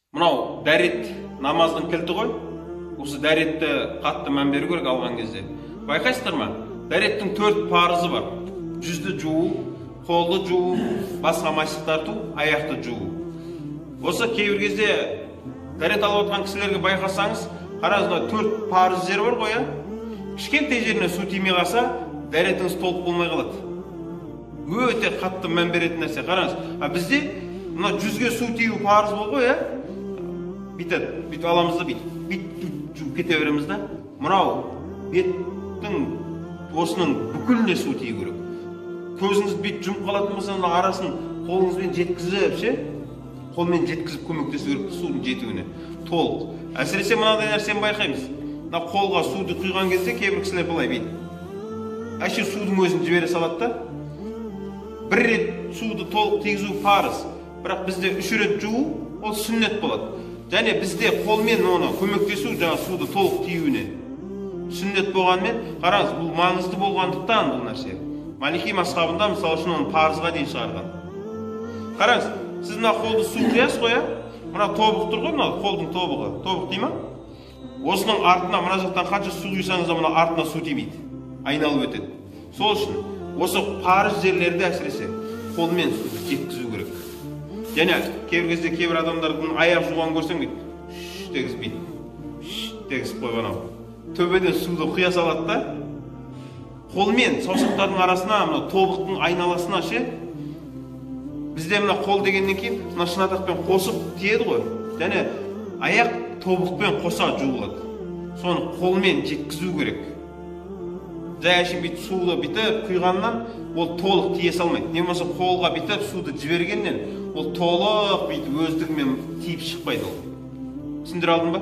Мынау дәрет намаздың кілті ғой. Осы дәретті қатты мән беру керек алған кезде. Байқайсыздар ма? Дәреттің 4 парызы бар. Жүзді жуу, қолды жуу, басқа масих тарту, аяқты жуу. Осы кейбір кезде дәрет алып отқан кісілерге байқасаңыз, қараңыз, мына 4 парыз жері бар ғой, Кішкентай жеріне су тимей қалса, дәретіңіз толық болмай қалады. Өте қатты мән беретін нәрсе. Қараңыз, а бізде мына жүзге су тию парыз болды ғой, Бүйтеді, бүйтіп аламыз да, бүйтіп жуып кете береміз да. Мынау беттің осының бүкіліне су тию керек. Көзіңіз бүйтіп жұмып қалатын болса, мына арасын қолыңызбен жеткізіп, ше? Қолмен жеткізіп көмектесу керек судың жетуіне. Толық. Әсіресе мынадай нәрсені байқаймыз. Мына қолға суды құйған кезде кейбір кісілер былай бүйтіп. Әше судың өзін жібере салады да. Бір рет суды толық тигізу парыз. Бірақ бізде 3 рет жуу ол сүннет болады. Және бізде қолмен оны көмектесу жаңа суды толық тиюіне сүннет болғанымен, қараңыз, бұл маңызды болғандықтан бұл нәрсе. Малики мазхабында мысалы үшін оны парызға дейін шығарған. Қараңыз, сіз мына қолды су құясыз ғой, Мына тобық тұр ғой, мына қолдың тобығы. Тобық дей ма? Осының артына мына жақтан қанша су құйсаңыз да мына артына су тимейді. Айналып өтеді. Сол үшін осы парыз жерлерде әсіресе қолмен суды жеткізу керек. Және кейбір кезде кейбір адамдардың аяқ жуғанын көрсең бүйтіп, шш дегізіп бүйтіп, шш дегізіп қойып анау. Төбеден суды құя салады да, қолмен саусақтардың арасына, мына тобықтың айналасына ше. Бізде мына қол дегеннен кейін мына шынатақпен қосып тиеді ғой. Және аяқ тобықпен қоса жуылады. Соны қолмен жеткізу керек. Жай әшейін бүйтіп суды бүйтіп құйғаннан ол толық тие салмайды. Не болмаса қолға бүйтіп суды жібергеннен ол толық бүйтіп өздігімен тиіп шықпайды ол. Түсіндіре алдым ба?